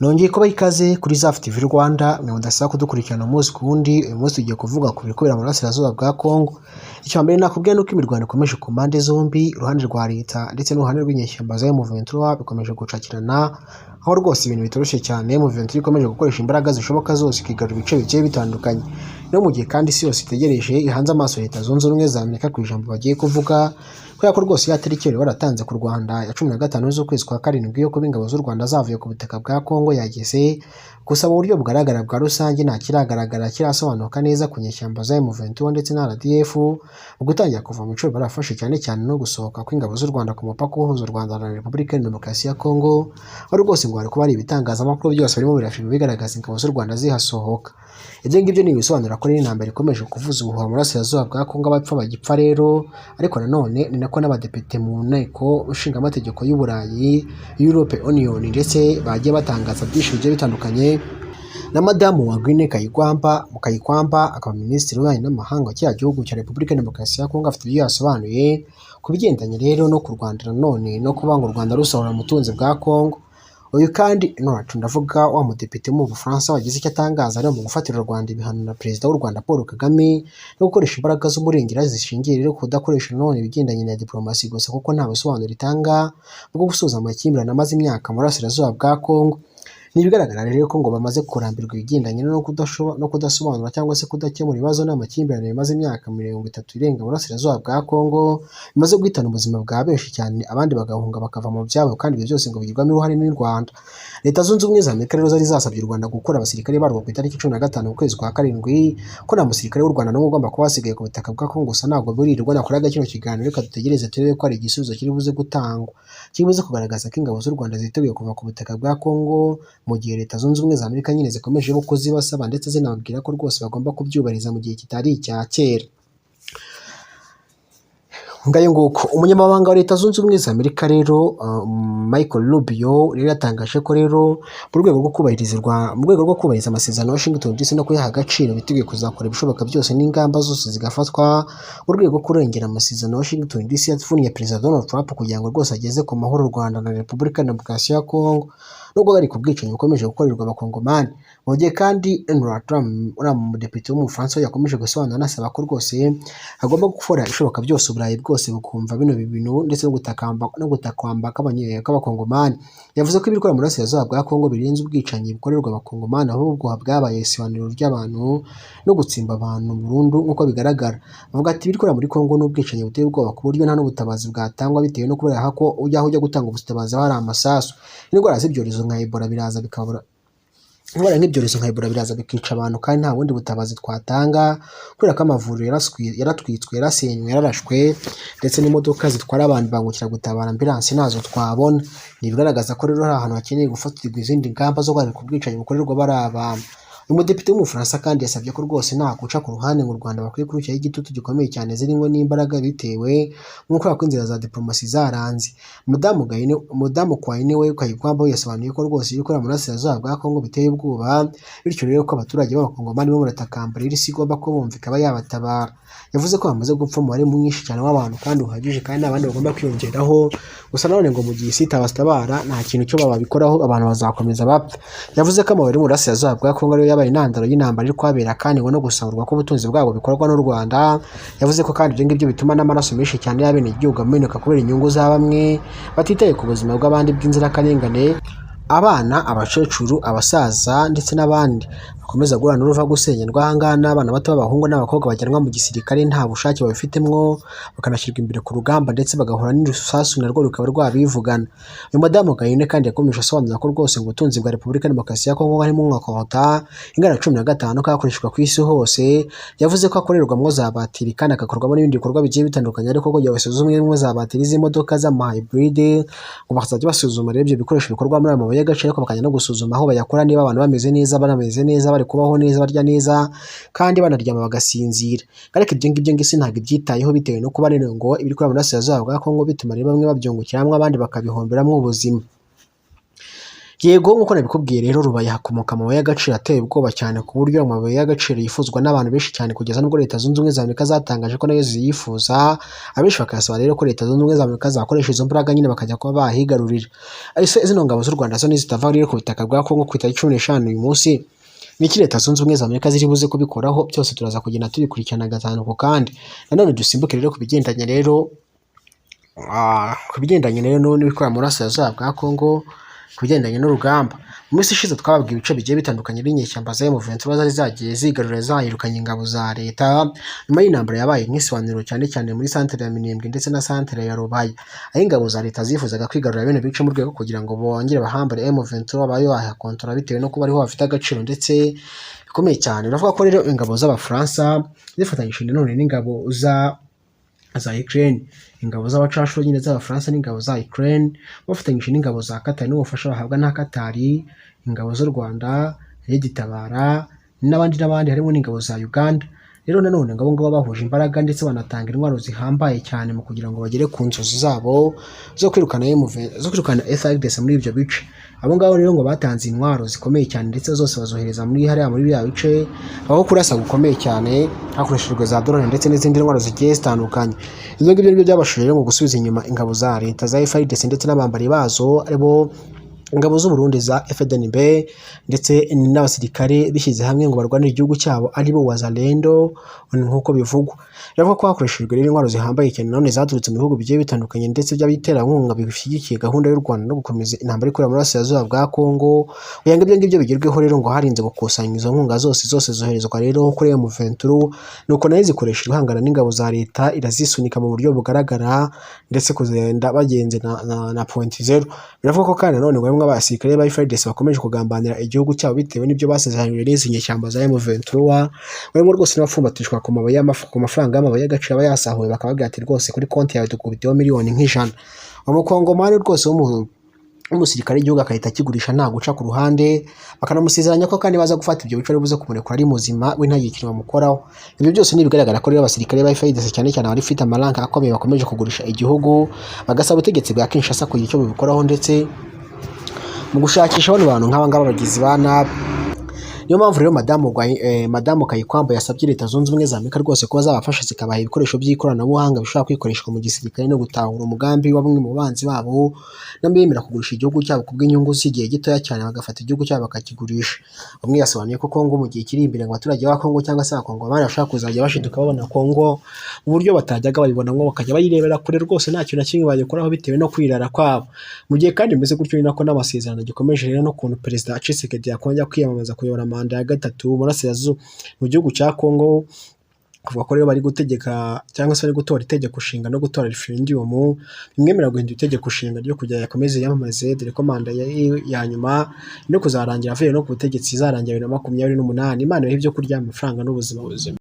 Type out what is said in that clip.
Nongeye kubaha ikaze kuri Zafu TV Rwanda, mwe mudasaba kudukurikirana umunsi ku wundi. Uyu munsi tugiye kuvuga ku biri kubera mu burasirazuba bwa Congo. Icya mbere nakubwiye ni uko imirwano ikomeje ku mpande zombi, uruhande rwa leta ndetse n'uruhande rw'inyeshyamba za M23 bikomeje gucakirana, aho rwose ibintu bitoroshye cyane. M23 ikomeje gukoresha imbaraga zishoboka zose ikigarura ibice bigiye bitandukanye. No mu gihe kandi isi yose itegereje, ihanze amaso Leta Zunze Ubumwe za Amerika ku ijambo bagiye kuvuga, kubera ko rwose ya tariki bari baratanze ku Rwanda ya 15 z'ukwezi kwa karindwi yo kuba ingabo z'u Rwanda zavuye ku butaka bwa Congo yageze. Gusa mu buryo bugaragara bwa rusange nta kiragaragara kirasobanuka neza ku nyeshyamba za M23 ndetse na RDF mu gutangira kuva mu bice barafashe, cyane cyane no gusohoka kw'ingabo z'u Rwanda ku mupaka uhuza u Rwanda na Repubulika ya Demokarasi ya Congo, aho rwose ngo hari kuba hari ibitangazamakuru byose birimo birafilma bigaragaza ingabo z'u Rwanda zihasohoka. Ibyo ngibyo ni ibisobanura ko rero intambara ikomeje kuvuza ubuhuha mu burasirazuba bwa Congo, abapfa bagipfa rero. Ariko nanone ni nako n'abadepite mu nteko nshingamategeko y'u Burayi, Europe Union, ndetse bagiye batangaza byinshi bigiye bitandukanye, na madamu wa Guinée Kayikwamba Kayikwamba, akaba minisitiri w'ububanyi n'amahanga wa kiriya gihugu cya Repubulika ya Demokarasi ya Congo, afite ibyo yasobanuye ku bigendanye rero no ku Rwanda, nanone no kuba ngo u Rwanda rusahura ubutunzi bwa Congo. Uyu kandi nonacu ndavuga wa mudepite mu Bufaransa wagize icyo atangaza rero mu gufatira u Rwanda ibihano na Perezida w'u Rwanda Paul Kagame, no gukoresha imbaraga z'umurengera zishingiye rero kudakoresha nanone ibigendanye na diplomasi gusa, kuko nta busobanuro itanga bwo gusoza amakimbirane amaze imyaka mu burasirazuba bwa Congo. Ni ibigaragara rero ko ngo bamaze kurambirwa ibigendanye no kudasobanura cyangwa se kudakemura ibibazo n'amakimbirane bimaze imyaka 30 irenga mu burasirazuba bwa Congo, bimaze guhitana ubuzima bwa benshi cyane, abandi bagahunga bakava mu byabo, kandi ibyo byose ngo bigirwamo uruhare n'u Rwanda. Leta Zunze Ubumwe za Amerika rero zari zasabye u Rwanda gukura abasirikare barwo ku itariki 15 ukwezi kwa karindwi, ko nta musirikare w'u Rwanda n'umwe ugomba kuba wasigaye ku butaka bwa Congo. Gusa ntabwo burirwa nakoraga kino kiganiro, reka dutegereze turebe ko hari igisubizo kiri buze gutangwa, kiri buze kugaragaza ko ingabo z'u Rwanda ziteguye kuva ku butaka bwa Congo, mu gihe Leta Zunze Ubumwe za Amerika nyine zikomeje kuzibasaba, ndetse zinababwira ko rwose bagomba kubyubahiriza mu gihe kitari icya kera. Ngayo nguko. Umunyamabanga wa Leta Zunze Ubumwe za Amerika rero, Michael Rubio, rero yatangaje ko rero mu rwego rwo kubahiriza amasezerano ya Washington DC no kuyaha agaciro, biteguye kuzakora ibishoboka byose n'ingamba zose zigafatwa mu rwego rwo kurengera amasezerano ya Washington DC yavunnye Perezida Donald Trump, kugira ngo rwose ageze ku mahoro u Rwanda na Repubulika ya Demokarasi ya Congo, no guhagarika ubwicanyi bukomeje gukorerwa Abakongomani. Mu gihe kandi Donald Trump, uriya mudepite w'Umufaransa, yakomeje gusobanura anasaba ko rwose hagomba gukora ibishoboka byose Uburayi bwose bukumva bino bintu, ndetse no gutakamba kw'Abakongomani. Yavuze ko ibikorwa mu burasirazuba bwa Congo birenze ubwicanyi bukorerwa Abakongomani, ahubwo bwabaye isibaniro ry'abantu no gutsimba abantu burundu nk'uko bigaragara. Avuga ati: "Ibikorwa muri Congo ni ubwicanyi buteye ubwoba, ku buryo nta n'ubutabazi bwatangwa, bitewe no kubera ko ujya aho ujya gutanga ubutabazi hari amasasu. Indwara z'ibyorezo nka Ebola biraza bikabura, indwara nk'ibyorezo nka Ebola biraza bikica abantu, kandi nta bundi butabazi twatanga, kubera ko amavuriro yaratwitswe, yarasenywe, yararashwe, ndetse n'imodoka zitwara abantu, imbangukiragutabara, ambulance, ntazo twabona." Ni ibigaragaza ko rero hari ahantu hakeneye gufatirwa izindi ngamba zo guhagarika ubwicanyi bukorerwa bari abantu. Uyu mudepite w'Umufaransa kandi yasabye ko rwose nta guca ku ruhande, ngo u Rwanda bakwiye kurushyiraho igitutu gikomeye cyane zirimo n'imbaraga, bitewe n'uko ko inzira za diplomasi zaranze. Mudamu Kwayine we Kayikwamba we yasobanuye ko rwose ibikorera mu burasirazuba bwa Congo biteye ubwoba, bityo rero ko abaturage b'Abakongomani bo baratakamba rero isi igomba kubumva ikaba yabatabara. Yavuze ko bamaze gupfa umubare mwinshi cyane w'abantu kandi uhagije, kandi n'abandi bagomba kwiyongeraho. Gusa nanone ngo mu gihe isi itabatabara, nta kintu cyo babikoraho, abantu bazakomeza bapfa. Yavuze ko amabuye yo mu burasirazuba bwa Congo ariyo yabaye intandaro y'intambara iri kuhabera, kandi ngo no gusahurwa k'ubutunzi bwabo bikorwa n'u Rwanda. Yavuze ko kandi ibyo ngibyo bituma n'amaraso menshi cyane y'abenegihugu ameneka kubera inyungu za bamwe batitaye ku buzima bw'abandi bw'inzirakarengane, abana, abakecuru, abasaza ndetse n'abandi bakomeza guhura n'uruva gusenyerwa. Aha ngaha n'abana bato b'abahungu n'abakobwa bajyanwa mu gisirikare nta bushake babifitemwo, bakanashyirwa imbere ku rugamba, ndetse bagahura n'irusasu narwo rukaba rwabivugana. Uyu madamu Gahine kandi yakomeje asobanura ko rwose ngo ubutunzi bwa Repubulika ya Demokarasi ya Kongo, harimo nka coltan ingana na 15 kakoreshwa ku isi hose. Yavuze ko akorerwamo za batiri kandi agakorwamo n'ibindi bikorwa bigiye bitandukanye, ariko kugira ngo basuzumwemo za batiri z'imodoka z'ama hybrid, ngo bakazajya basuzuma rero ibyo bikoresho bikorwa muri aya mabuye y'agaciro, ariko bakajya no gusuzuma aho bayakora niba abantu bameze neza, banameze neza, bari kubaho neza, barya neza kandi banaryama bagasinzira. Ariko ibyo ngibyo ngo isi ntabwo ibyitayeho, bitewe no kuba rero ngo ibiri kubera mu burasirazuba bwa Kongo bituma rero bamwe babyungukiramo, abandi bakabihomberamo ubuzima. Yego, nk'uko nabikubwiye rero, Rubaya hakomoka amabuye y'agaciro ateye ubwoba cyane, ku buryo amabuye y'agaciro yifuzwa n'abantu benshi cyane, kugeza n'ubwo Leta Zunze Ubumwe za Amerika zatangaje ko nayo ziyifuza. Abenshi bakayasaba rero ko Leta Zunze Ubumwe za Amerika zakoresha izo mbaraga nyine bakajya kuba bahigarurira. Ese zino ngabo z'u Rwanda zo nizitava rero ku butaka bwa Kongo ku itariki 15 uyu munsi, niki Leta Zunze Ubumwe za Amerika ziri buze kubikoraho? Byose turaza kugenda tubikurikirana gatanu ku kandi. Nanone dusimbuke rero ku bigendanye rero n'ibikorera mu burasirazuba bwa Kongo, ku bigendanye n'urugamba. Mu minsi ishize twababwiye ibice bigiye bitandukanye by'inyeshyamba za M23 zari zagiye zigarurira, zahirukanye ingabo za leta nyuma y'intambara yabaye nk'isibaniro, cyane cyane muri santere ya Minembwe ndetse na santere ya Rubaya, aho ingabo za leta zifuzaga kwigarurira bino bice mu rwego kugira ngo bongere bahambure M23 babe bahakontora, bitewe no kuba ariho bafite agaciro ndetse bikomeye cyane. Biravuga ko rero ingabo z'Abafaransa zifatanyije nanone n'ingabo za Ukraine, ingabo z'abacashuro nyine z'Abafaransa n'ingabo za Ukraine bafatanyije n'ingabo za Qatar n'ubufasha bahabwa na Qatar, ingabo z'u Rwanda, RED Tabara n'abandi n'abandi, harimo n'ingabo za Uganda. Rero nanone ngabo ngabo bahuje imbaraga ndetse banatanga intwaro zihambaye cyane mu kugira ngo bagere ku nzozi zabo zo kwirukana MV, zo kwirukana FARDC muri ibyo bice. Abo ngabo rero ngo batanze intwaro zikomeye cyane ndetse zose bazohereza muri hariya muri biriya bice, aho kurasa gukomeye cyane hakoreshejwe za drone ndetse n'izindi ntwaro zigiye zitandukanye. Ibyo ngibyo nibyo byabashije rero mu gusubiza inyuma ingabo za leta za FARDC ndetse n'abambari bazo, aribo ingabo z'u Burundi za FDNB ndetse n'abasirikare bishyize hamwe ngo barwanire igihugu cyabo, aribo Wazalendo nk'uko bivugwa. Biravuga ko hakoreshejwe rero intwaro zihambaye cyane nanone zaturutse mu bihugu bigiye bitandukanye ndetse by'abiterankunga bishyigikiye gahunda y'u Rwanda no gukomeza intambara ikorera mu burasirazuba bwa Kongo. Kugira ngo ibyo ngibyo bigerweho rero, ngo harinze gukusanya izo nkunga zose, zose zoherezwa rero kuri M23, nuko nayo zikoresha ihangana n'ingabo za leta, irazisunika mu buryo bugaragara ndetse kugenda bagenze na point zero. Biravuga ko kandi nanone ngo bamwe abasirikare ba FARDC bakomeje kugambanira igihugu cyabo bitewe n'ibyo basezeraniwe n'izi nyeshyamba za M23, barimo rwose n'abapfumbatishwa ku mafaranga y'amabuye y'agaciro aba yasahuwe, bakababwira ati rwose kuri konti yawe dukubiteho miliyoni nk'ijana. Umukongomani rwose w'umusirikare w'igihugu agahita akigurisha nta guca ku ruhande, bakanamusezeranya ko kandi baza gufata ibyo bice ari buze kumurekura ari muzima, we ntagire ikintu bamukoraho. Ibyo byose ni ibigaragara ko rero abasirikare ba FARDC, cyane cyane abari amaranka akomeye, bakomeje kugurisha igihugu, bagasaba ubutegetsi bwa Kinshasa kugira icyo bubikoraho ndetse mu gushakisha bano bantu nk'aba ngaba bagizi ba nabi. Niyo mpamvu rero Madamu Kayikwamba yasabye Leta Zunze Ubumwe za Amerika rwose kuba zabafasha, zikabaha ibikoresho by'ikoranabuhanga bishobora kwikoreshwa mu gisirikare no gutahura umugambi wa bamwe mu banzi babo n'abemera kugurisha igihugu cyabo kubw'inyungu z'igihe gitoya cyane, bagafata igihugu cyabo bakakigurisha. Bamwe yasobanuye ko Kongo mu gihe kiri imbere, ngo abaturage ba Kongo cyangwa se Abakongomani bashobora kuzajya bashiduka babona Kongo mu buryo batajyaga bayibonamo, bakajya bayirebera kure rwose nta kintu na kimwe bayikoraho bitewe no kwirara kwabo. Mu gihe kandi bimeze gutyo, ni nako n'amasezerano gikomeje rero n'ukuntu Perezida Tshisekedi yakongera kwiyamamaza kuyobora manda ya gatatu mu burasirazuba mu gihugu cya Kongo. Kuvuga ko rero bari gutegeka cyangwa se bari gutora itegeko nshinga no gutora referendum bimwemerera guhindura itegeko nshinga ryo kugira yakomeze yiyamamaze, dore ko manda ya nyuma no kuzarangira avuye no ku butegetsi izarangira 2028. Imana ibahe ibyo kurya, amafaranga n'ubuzima buzima.